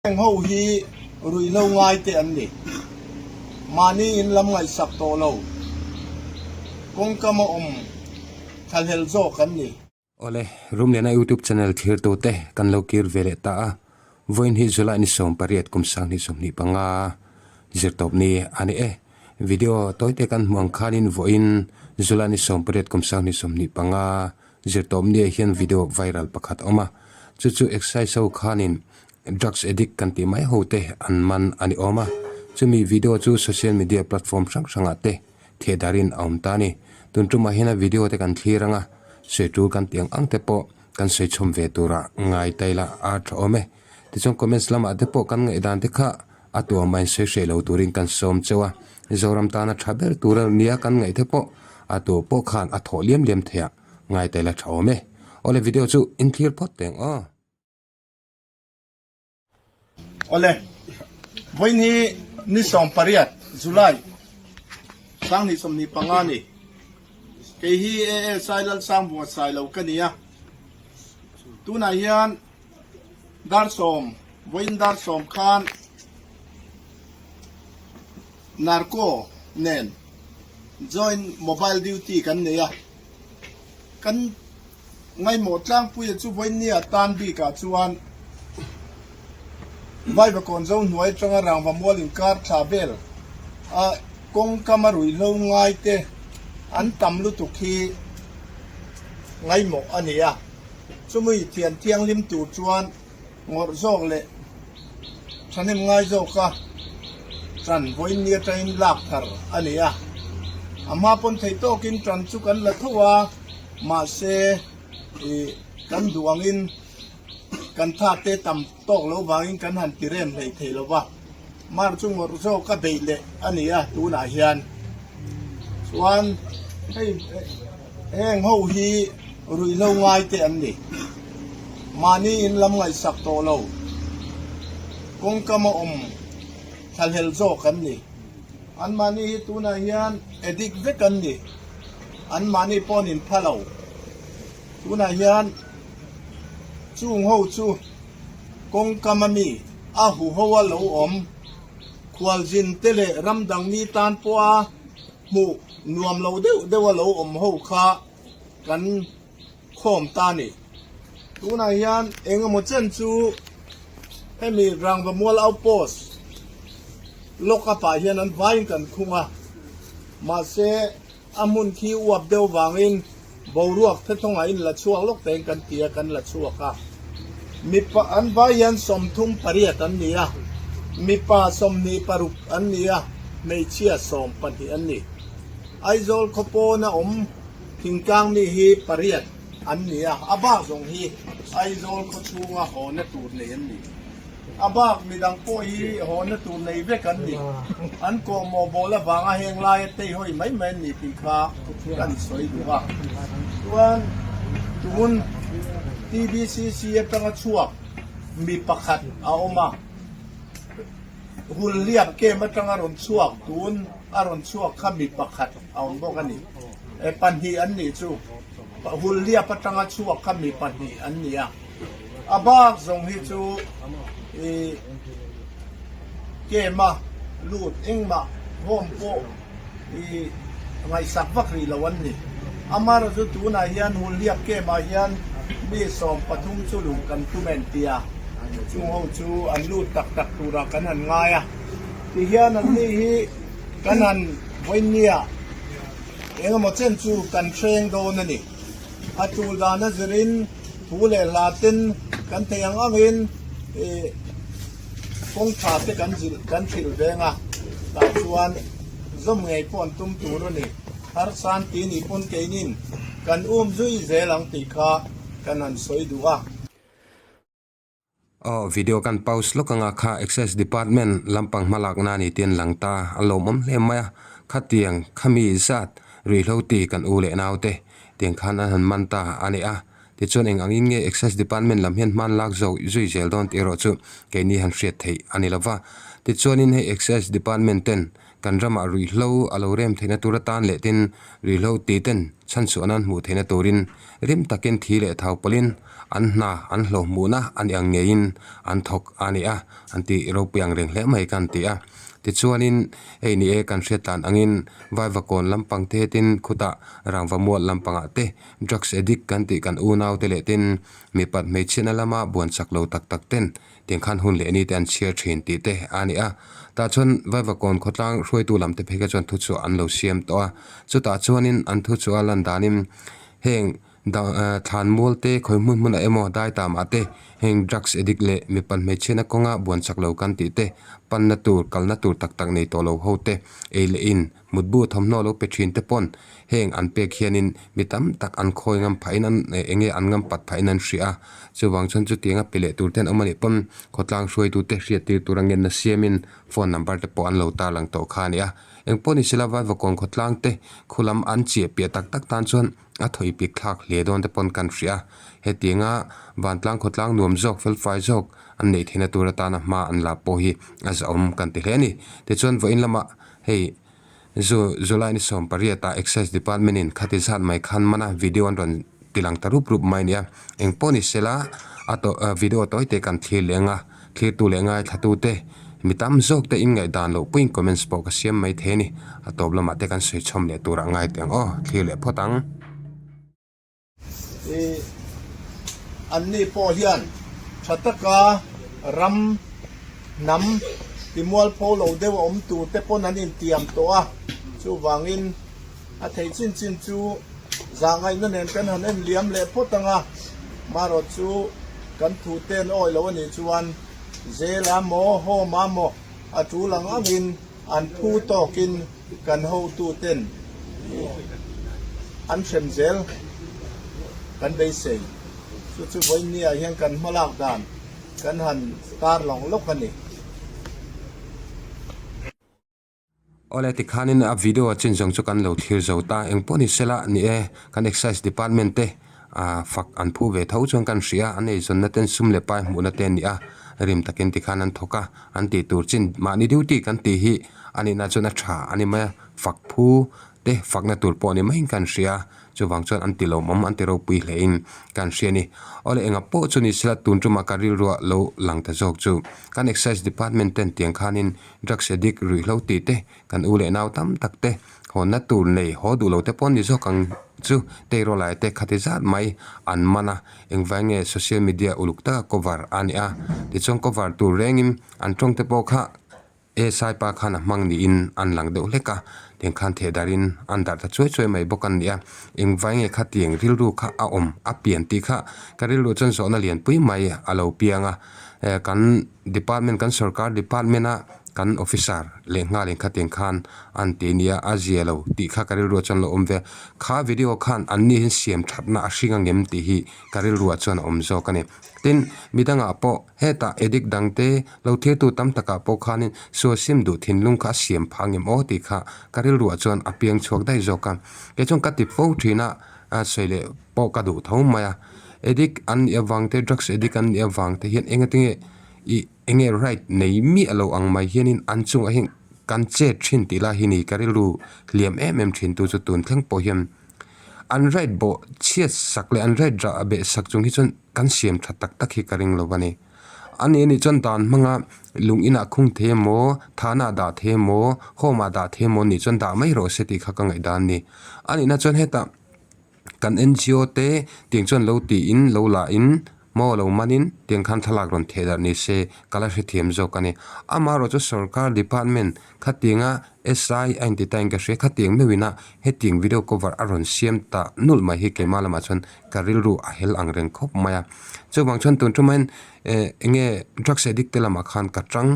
Heng ho hi ruihhlo ngai te an ni. Mahni in lam ngaihsak tawh lo. Kawngkam a awm thlahlel zawk an ni. Awle, Rumliana YouTube channel thirtu te kan lo kir ve leh ta a, vawiin hi July ni 18 kum 2025 zirtawp ni a ni e. Video tawite kan hmuh ang khanin vawiin July ni 18 kum 2025 Zirtawp nia hian video viral pakhat a awm a, chu chu excise ho khanin drugs addict kan tih mai ho te an man a ni awm a, chumi video chu social media platform hrang hrangah te theh darin a awm ta a ni. Tun tumah hian a video te kan thlir ang a, sawi tul kan tih ang ang te pawh kan sawi chhawm ve tura ngai ta ila a tha awm e. Tichuan comments lamah te pawh kan ngaihdan te kha a tuam a insawi hreh lo turin kan sawm cheu a, Zoram tana tha ber tur a nia kan ngaih te pawh a tu pawh khan a thawh liam liam thei a, ngai ta ila tha awm e. Awle video chu in thlir phawt teng aw. Awle, vawiin hi ni 18 July 2025 ni. Kei hi ASI Lalsangbunga Sailo ka ni a, tunah hian Dar sawm, vawiin dar sawm khan Narco nen joint mobile duty kan nei a, kan ngaihmawh tlangpuia chu vawiin nia tan bikah chuan Vaivakawn zo hnuai atanga rangva mual inkar thla vel a kawngkam a ruihhlo ngai te an tam lutuk hi ngaihmawh a ni a. Chumi thian thianghlim tur chuan ngawrh zawk leh thahnem ngai zawka ṭan vawiin ni atangin lak thar a ni a. A hma pawn theih tawkin ṭan chu kan la tho a, mahse ih kan duh angin kan thak te tam tawk lo vangin kan han ti rem hlei thei lo va. Mar chu ngawrh zawk a beih leh a ni a tunah hian chuan hei heng ho hi ruihhlo ngai te an ni. Mahni in lam ngaihsak tawh lo kawngkam a awm thlahlel zawk an ni. An mahni hi tunah hian addict vek an ni. An mahni pawh an inpha lo. Tunah hian chung ho chu kawngkam a mi a huho a lo awm. Khualzin te leh ram dang mi tan pawha hmuh nuam lo deuh deuh a lo awm ho kha kan khawm ta a ni. Tunah hian eng emaw chen chu hemi Rangvamual Outpost lock up ah hian an vaiin kan khung a, mahse A hmun khi uap deuh vangin boruak thethawngah in la chhuak lawk tein kan ti a, kan la chhuak a. Mipa an vai hian 38 an ni a, mipa 26 an ni a, hmeichhia 12 an ni. Aizawl khaw pawna awm thingtlang mi hi pariat an ni a, a bak zawng hi Aizawl khaw chhunga hawna tur nei an ni. A bak midang pawh hi hawna tur nei vek an ni. An kawhmawh bawl avanga heng laia teihawi mai mai an ni tih kha kan sawi duh a. Chuan tun TBCC atanga chhuak mi pakhat a awm a, Hulhliap camp atanga rawn chhuak tun a rawn chhuak kha mi pakhat a awm bawk a ni. Pahnih an nih chu Hulhliap atanga chhuak kha mi pahnih an ni a. A bak zawng hi chu i kem a lut engmah home pawh i ngaihsak vak rih lo an ni. Amaherawh chu tunah hian Hulhliap kem ah hian mi 13 chu luh kan tum en tia chung ho chu an lut tak tak turah kan han ngai a. Tihian an ni hi kan han vawinia engemaw chen chu kan hreng dawn a ni. A tul dan a zirin thu leh hla ten kan theih ang angin ih kawng tha te kan zilh kan hrilh veng a, tah chuan zawm ngei pawh an tum tur a ni. Harsan ti nih pawn keinin kan um zui zel ang tih kha kan han sawi duh a. Aw video kan pause lawk anga kha excise department lampang hmalakna a ni tih an lang ta a lawmawm hle mai a khatiang khami zat ruihhlo ti kan u leh naute tiang khan an han man ta a ni a tichuan eng angin nge excise department lam hian hman lak zo zui zel dawn tih erawh chu keini han hriat theih a ni lova tichuanin hei excise department ten. Kan ramah ruihhlo a lo rem theihna tur atan leh tin ruihhlo ti ten chhanchhuah nan hmuh theihna turin rim takin thi leh thau pawlhin an hna an hlawh hmuhna a ni ang ngeiin an thawk a ni a, an tih ropui ang reng hle mai ka han ti a. Tichuanin hei ni e kan hriat dan angin Vaivakawn lampang te tin khutah rangva mual lampangah te drugs addict kan tih kan unaute leh tin mipat hmeichhiatna lama buan chak lo tak tak ten Tiang khan hun leh ni te an chhiar thin tih te a ni a. Tah chuan Vaivakawn khawtlang hruaitu lam te phei kha chuan thu chhuah an lo siam tawh a. Chutah chuanin an thu chhuah a lan danin heng thlan mual te khawi hmun hmunah emaw dai tamah te heng drugs addict leh mipa hmeichhiatna kawnga buan chak lo kan tih te panna tur kalna tur tak tak nei tawh lo ho te ei leh in Mutbu thawmhnaw lo pe thin te pawn heng an pek hianin mi tam tak an khawi ngam phahin an eng nge an ngam pat phahin an hria a, chuvang chuan chutianga pe leh tur te an awm a nih pawn khawtlang hruaitute hriattir tur a ngenna siamin phone number te pawh an lo tarlang tawh kha a ni a. Engpawh ni sela Vaivakawn khawtlang te khulam an chiah piah tak tak tan chuan a thawi pik thlak hle dawn te pawn kan hria a, hetianga vantlang khawtlang nuam zawk felfai zawk an neih theihna tur atana hma an la pawh hi a zahawm kan ti hle a ni. Tichuan vawiin lamah Hei zu July ni 18 ah Excise Department in khati zat mai khan mana video an rawn tilang ta rup rup mai a ni a, eng pawh ni sela a tawh video tawi te kan thlir leh anga thlirtu leh ngaithlatu te mi tam zawk te in ngaihdan loh puiin comments pawh ka siam mai thei a ni, a tawp lamah te kan sawi chhawm leh turah ngai teh ang aw, thlir leh phawt ang. I anni pawh hian tha taka ram hnam timualpho lo deuh a awm tur te pawn an intiam tawh a, chuvangin a theih chin chin chu zahngaihna nen kan han en liam leh phawt ang a, marawt chu kan thu te an awi lo a nih chuan zel a maw home a maw a tul ang angin an phu tawkin Kan hotuten an hrem zel kan beisei. Chu chu vawiinniah hian kan hmalak dan kan han tar lawng lawk a ni. Awle tikhanin a video a chin zawng chu kan lo thlir zo ta. Engpawh ni sela ni e, kan Excise Department te ah fak an phu ve tho chuan kan hria a, an eizawnna ten sum leh pai hmuhna te a ni a, rim takin tikhan an thawk a, an tih tur chin mahni duty kan tih hi a nihna chuan a tha a ni mai a, fak phu te fakna tur pawh a ni maiin kan hria a, chuvang chuan an ti lawmawm an ti ropui hlein kan hria a ni. Awle enga pawh chu ni sela tun tumah ka rilruah lo lang ta zawk chu kan excise department ten tiang khanin drugs addict ruihhlo tih te kan u leh nau tam tak te Hawnna tur nei haw duh lo te pawh ni zawk ang chu teirawh lai te khati zat mai an man a, engvai nge social media uluk taka cover a ni a, tichuan cover tur rengin an tawng te pawh kha SI pa khan a hmang niin an lang deuh hlek a, tiang khan theh darhin an darh ta chuai chuai mai bawk an ni a, engvai nge khatiang rilru kha a awm a pian tih kha ka rilru chuan zawhna lianpui mai a lo piang a, kan department kan sorkar department a kan officer leh nghal in khatiang khan an ti nia a zia lo tih kha ka rilruah chuan lo awm ve a kha video khan an ni hian siam thatna a hring ang em tih hi ka rilruah chuan a awm zawk a ni tin midangah pawh hetah addict dang te lo thirtu tam takah pawh khanin sual sim duh thinlung kha a siam phah ang em aw tih kha ka rilruah chuan a piang chhuak daih zawk a kei chuan ka ti fo thin a a sawi leh pawh ka duh tho mai a addict an nih avang te drugs addict an nih avang te hian engatinge ih enge right nei miah lo ang mai hianin an chungah hian kan chet thin tih lai hi ni ka rilru hliam em em thin tu chu tun thleng pawh hian an right bawh chhiat sak leh an right rah beh sak chung hi chuan kan siam tha tak tak hi ka ring lo a ni. A nih anih chuan dan hmanga lung inah khung thei emaw thana ah dah thei emaw home ah dah thei emaw nih chuan dah mai rawh se tih kha ka ngaihdan a ni. A nihna chuan hetah kan N G O te tiang chuan lo tiin lo la in maw lo manin tiang khan thlalak rawn theh darh ni se ka la hrethiam zawk a ni. Amaherawhchu sorkar department khatianga S I a inti ta in ka hria khatiang meuhin a hetiang video cover a rawn siam ta nulh mai hi keimah lamah chuan ka rilru a hel ang reng khawp mai a. Chuvang chuan tun ṭum hian eh enge drugs addict te lamah khan ka ṭang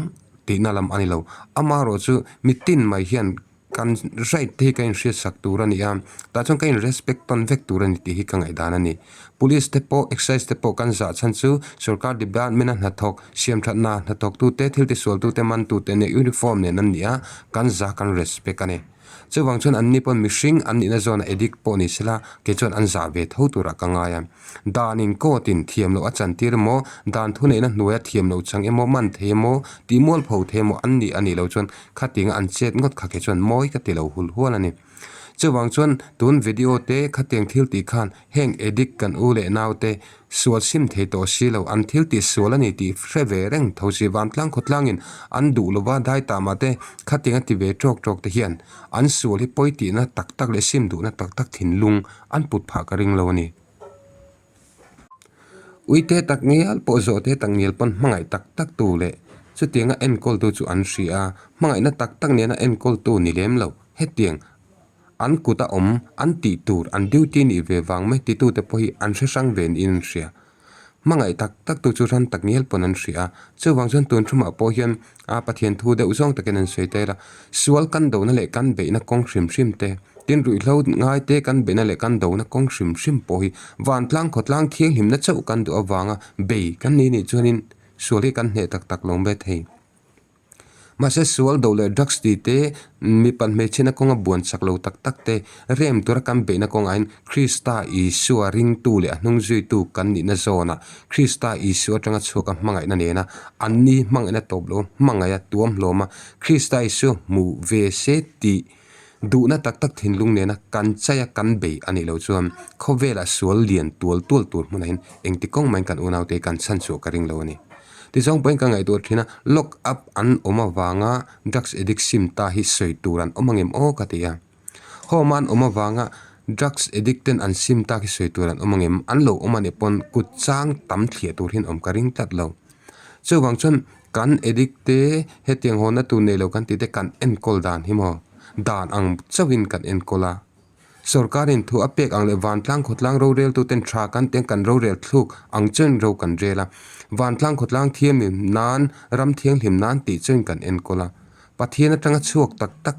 tihna lam a ni lo. Amaherawhchu mitin mai hian kan right te hi ka inhriat sak tur a ni a, tah chuan ka in respect tawn vek tur a ni tih hi ka ngaihdan a ni. Police te pawh excise te pawh kan zah chhan chu sorkar department a hnathawk siam thatna hnathawk tute thil tisual tute man tute nen uniform nen an ni a, kan zah kan respect a ni. Chuvang chuan anni pawn mihring an nihna zawnah addict pawh ni sela kei chuan an zah ve tho turah ka ngai a. Dan in court in thiam loh a chantir emaw, dan thuneihna hnuaia thiam loh chang emaw, man thei emaw, tih mualpho thei emaw an nih a nih loh chuan khatinga an chet ngawt kha kei chuan mawi ka ti lo hul hual a ni. Chuvang chuan tun video te khatiang thil tih khan heng addict kan u leh nau te sual sim thei tawh si lo, an thil tih sual a ni tih hre ve reng tho si vantlang khawtlangin an duh lova dai tah mah te khatiang a ti ve tawk tawk te hian an sual hi pawi tihna tak tak leh sim duhna tak tak thinlung an put phah ka ring lo a ni. Uite tak ngial pawh zawhte tak ngial pawn hmangaih tak tak tu leh chutianga enkawltu chu an hria a, hmangaihna tak tak nena enkawltu ni lem lo. Hetiang an kut a awm, an tih tur, an duty nih ve vang mai titute pawh hi an hre hrang ve niin an hria. Hmangaih tak tak tu chu ran tak ngial pawn an hria a, chuvang chuan tun thumah pawh hian a Pathian thu deuh zawng takin an sawi tel a, sual kan dona leh kan beihna kawng hrim hrim te, tin ruihhlo ngai te kan beihna leh kan dona kawng hrim hrim pawh hi vantlang khawtlang thianghlimna chauh kan duh avanga bei kan ni nih chuanin sual hi kan hneh tak tak lo mai thei. Mahse sual do leh drugs tih te, mipat hmeichhiatna kawnga buan chak lo tak tak te, rem tura kan beihna kawngah hian Krista Isua ringtu leh a hnung zuitu kan nihna zawnah Krista Isua atanga chhuak a hmangaihna nena anni hmangaihna tawp lo hmangaiha tuam hlawm a, Krista Isua hmuh ve se tih duhna tak tak thinlung nena kan chaia kan bei a nih loh chuan khawvelah sual lian tual tual tur hmunah hian engti kawng mahin kan unaute hi kan chhanchhuah ka ring lo a ni. Tizawng pawhin ka ngaihtuah thin a, lock up an awm avanga drugs addict sim ta hi sawi tur an awm angem aw ka ti a. Home a an awm avanga drugs addict ten an sim ta khi sawi tur an awm angem, an lo awm anih pawn kut chang tam thliah tur hian awm ka ring tlat lo. Chuvang chuan kan addict te hetiang hawnna tur nei lo kan tih te kan enkawl dan hi maw dan ang chauhin kan enkawl a. Sorkarin thu a pek ang leh vantlang khawtlang roreltuten tha kan teng kan rorel thluk ang chuan ro kan rel a. Vantlang khawtlang thiamhlim nan, ram thianghlim nan tih chuan kan enkawl a. Pathian atanga chhuak tak tak,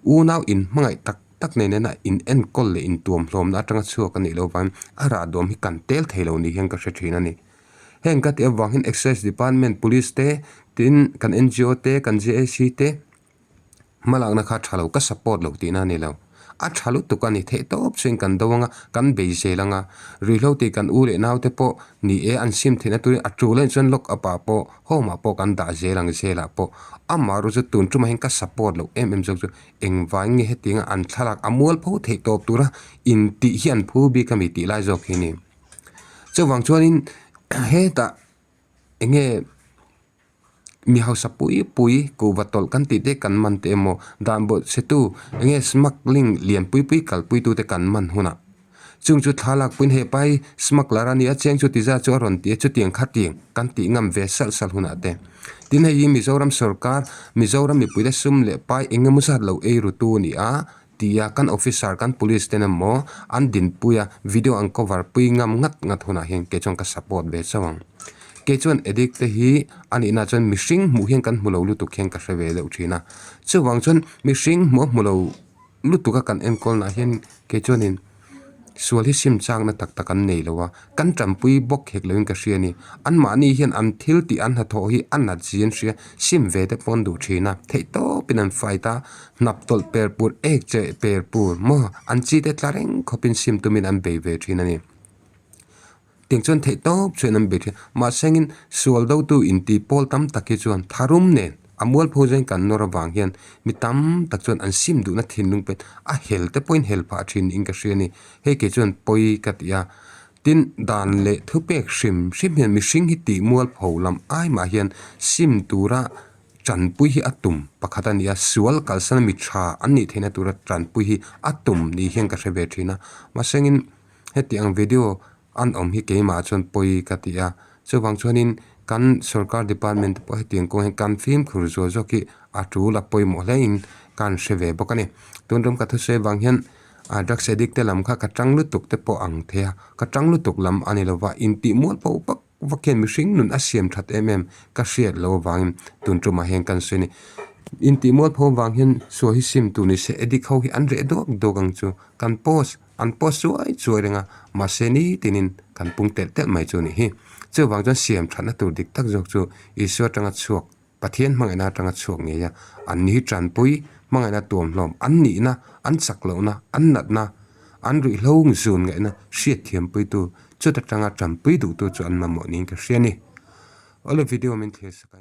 unau inhmangaih tak tak nei nena in enkawl leh intuamhlawmna atanga chhuak a nih loh vangin a rah duam hi kan tel thei lo ni hian ka hre thin a ni. Heng ka tih avang hian Excise Department, Police te, tin kan NGO te, kan JAC te, Hmalakna kha tha lo, ka support lo tihna a ni lo. A tha lutuk a ni, theih tawp chuan kan do anga, kan bei zel anga. Ruihhlo tih kan u leh naute pawh ni e, an sim theihna turin a tul anih chuan lock up ah pawh, home ah pawh kan dah zel ang zelah pawh. Amaherawh chu tun tumah hian ka support loh em em zawk chu engvangin nge hetianga an thlalak a mualpho theih tawp tura intih hi an phu bik ami tih lai zawk hi a ni. Chuvang chuanin hetah eng nge. Mi hausa pui pui kuhva tawlh kan tih te kan man te emaw dan bawlh chhe tu eng nge smuggling lian pui pui kalpui tu te kan man hunah chung chu thla lak puiin hepa hi smuggler a nia cheng chu ti zat chu a rawn ti a chutiang khatiang kan tih ngam ve salh salh hunah te tin hei hi Mizoram sawrkar Mizoram mipui te sum leh pai eng emaw zat lo ei ru tu a ni a. Tia kan officer kan police ten emaw an dinpui a video an cover pui ngam ngat ngat hunah hian kei chuan ka support ve chauh ang. Kei chuan addict te hi a nihna chuan mihring hmuh hian kan hmu lo lutuk hian ka hre ve deuh thin a. Chuvang chuan mihring hmuh a hmu lo lutuk a kan enkawl nah hian kei chuanin sual hi sim chakna tak tak an nei lo a, kan tanpui bawk hek loin ka hria a ni. Anmahni hian an thil tih an hnathawh hi a nat zia an hria, sim ve te pawh an duh thin a, theihtawpin an fight a, hnap tawlh per pur ek che per pur maw an chi te tla reng khawpin sim tumin an bei ve thin a ni. Tiang chuan theih tawp chuan an bei thin. Mahsengin sual dotu intih pawl tam tak hi chuan tharum nen a mualpho zain kan nawr avang hian mi tam tak chuan an sim duhna thinlung pet a hel te pawhin hel phah thin niin ka hria a ni. Hei kei chuan pawi ka ti a. Tin, dan leh thupek hrim hrim hian mihring hi tih mualpho lam ai mah hian sim tura tanpui hi a tum pakhat a ni a, sual kalsana mi tha an nih theihna tura tanpui hi a tum ni hian ka hre ve thin a. Mahsengin Heti ang video an awm hi keimah chuan pawi ka ti a, chuvang chuanin kan sorkar department te pawh hetiang kawng hian kan fimkhur zual zawk hi a tul a pawimawh hlein kan hre ve bawk a ni. Tun tum ka thusawi vang hian ah drugs addict te lam kha ka tang lutuk te pawh ang thei a, ka tang lutuk lam a ni lova intih mual pawh vak vak hian mihring nun a siam that em em ka hriat loh avangin tun tumah hian kan sawi a ni. Intih mual pho vang hian sual hi sim tur ni se addict ho hi an reh duak duak ang chu kan post An post chuai chuai reng a, mahse nitinin kan pung telh telh mai chu a nih hi. Chuvang chuan siam thatna tur dik tak zawk chu Isua atanga chhuak, Pathian hmangaihna atanga chhuak ngei a, an ni hi tanpui, Hmangaihna tuamhlawm an nihna, an chak lohna, an natna, an ruihhlo zun ngaihna hriatthiampuitu chuta tanga tanpui duhtu chu an mamawh niin ka hria a ni. Awle video min thlir sak a.